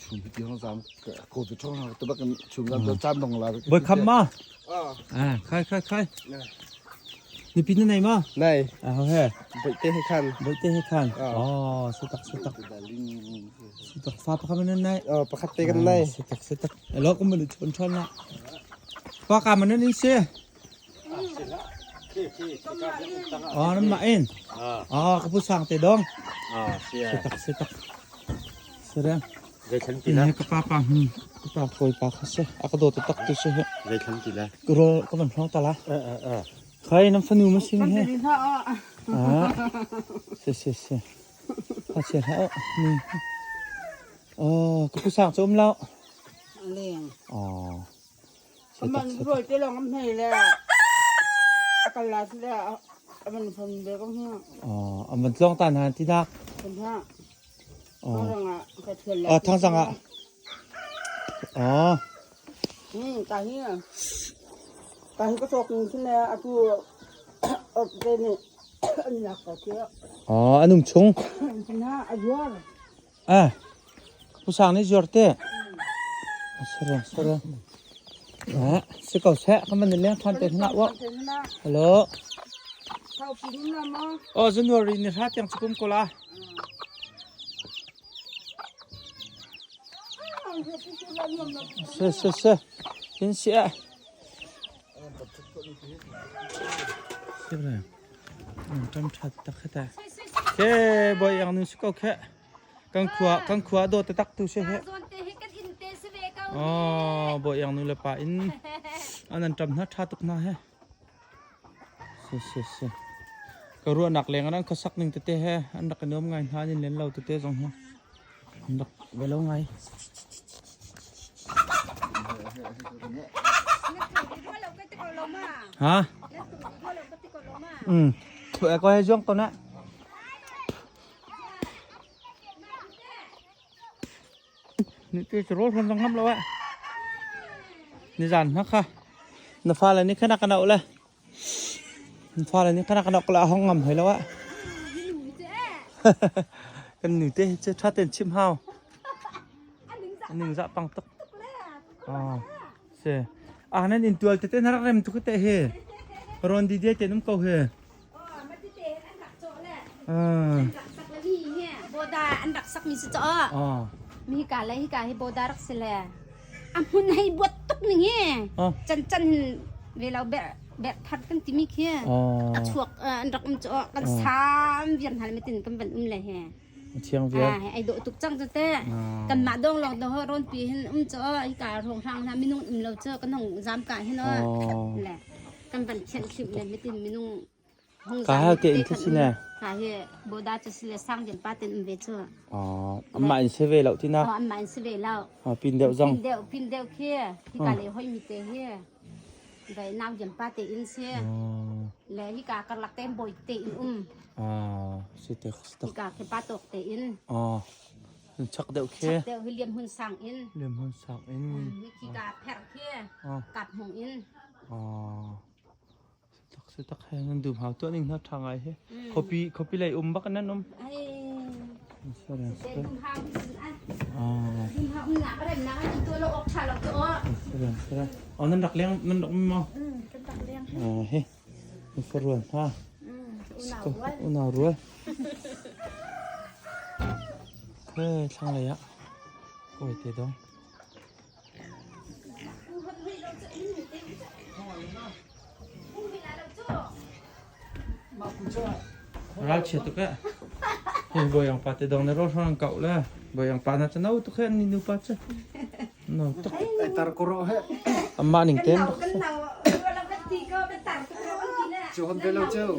Chum hi ti hong zam ko tu thong ha tu bak chum zam cam dong la. Boi kham ma? À, khai khai khai. Ni pin này ma? Này. À he. Boi te he khan. Boi te he khan. Oh, se tak se tak. Se tak fa pakhat man nai. Oh, pakhat te kan nai. Se tak se tak. Alo ko man chon chon na. Pa ka man in se. Oh, nan ma in. Oh, ka pu sang te dong. Ah, sia. Se tak se tak. Se reng. Zei thlan ti la? Ka pa pa hmm. Ka pa koi pa kha se. A ka do te tak tu se he. Zei thlan ti la? Ka ro ka van hlong ta la. Eh eh eh. Khai nam fanu ma sin he. Ah. Se se se. Ha che ha ni. Oh, ka pu sang chom lo. Leng. Oh. Man roi te long am hei le. Akal la le aman phun be ko ha. Oh, aman tlong tan han ti dak. Phun ha. Oh. Ka thial la. Oh, thang sang ah. Oh. Ta hi. Ta hi ka sok ni le atu ot te ni an lak ko ke. Oh, anum chung. Phun ha ajuar. Ah. Pu sang ni zuar te. Sara sara. Ah, si ko se ka man leng than te na wa. Hello. Oh, January ni ra tiang chukum ko la. Se se se. Tin sia. Se bra. Tam tha tak khata. Ke boy yang nu si ko khe. Kan khua kan khua do te tak tu se he. Oh, boy yang nu le pa in anan tam na tha tuk na he. Se se se. Ka ruah nak leng an khuasak ning tete he an rak i nuam ngai hna an in len lo tete zong hi an rak ve lo ngai. Ha? Ừ. Ko he zuang ko na. Ni te rol hon zong ngam lo a. Ni zan na kha. Na fa le ni khana kana le. Na fa le ni khana kana ko la hong ngam hoi lo a. Kan nu te che tha ten chim hao. Ning za pang tuk. Ah. Se. Ah nan in tual te te na rak rem tu te he. Ron di de te num ko he. Ah. Boda an rak sak mi si cho. Mi ka le hi ka hi boda rak si le. A hmun hei buat tuk ning hi. Chan chan ve lo be be thar kan timi khi. A chuak an rak um cho kan sam vian hal mi tin kan van um le he. Thiang vial. Ai dawh tuk cang cu te. Kanmah dong lawng to rawn pi hin um cu hi ka rong hrang hna minung um lo cu kan hong zam ka hin o. Le kan van thian thlim le mitin minung hong Ka hal te in si ne. Ka hi boda cu si le sang jen pa ten um ve cu. Oh, amma in se ve lo ti na. Oh, amma in se ve lo. Oh, pin deuh zong. Pin deuh pin deuh khi hi ka le hoi mi te hi. Ve nau jen pa te in si. Le hi ka karlak te boi te in um. Ah, si te si Hi ka ke pa tok te in. Ah, chak deuh khi. Chak deuh hi liam hun sang in. Liam hun sang in. Hi khi ka pher khi. Kap hmung in. Ah. Si tak si tak he nan dum hau to ning na tha ngai he. Khopi khopi lei um bak nan um. Ai. Sorry. Dum hau sin an. Ah. Dum hau um na ka na an tu lo ok tha lo to. Sorry, sorry. Oh, nan rak leng nan rak mo. Kan rak leng. Ah, he. Faruan ha. Unau rual. He thlang lei ah kawi te dong. Ral chia tuk eh. Hi boyang pa te dong na ro hrang kau le. Boyang pa na cha nau tuk he ni nu pa cha. No tuk. Ai tar ko ro he. Amma ning ten. Chu hon ve lo chu.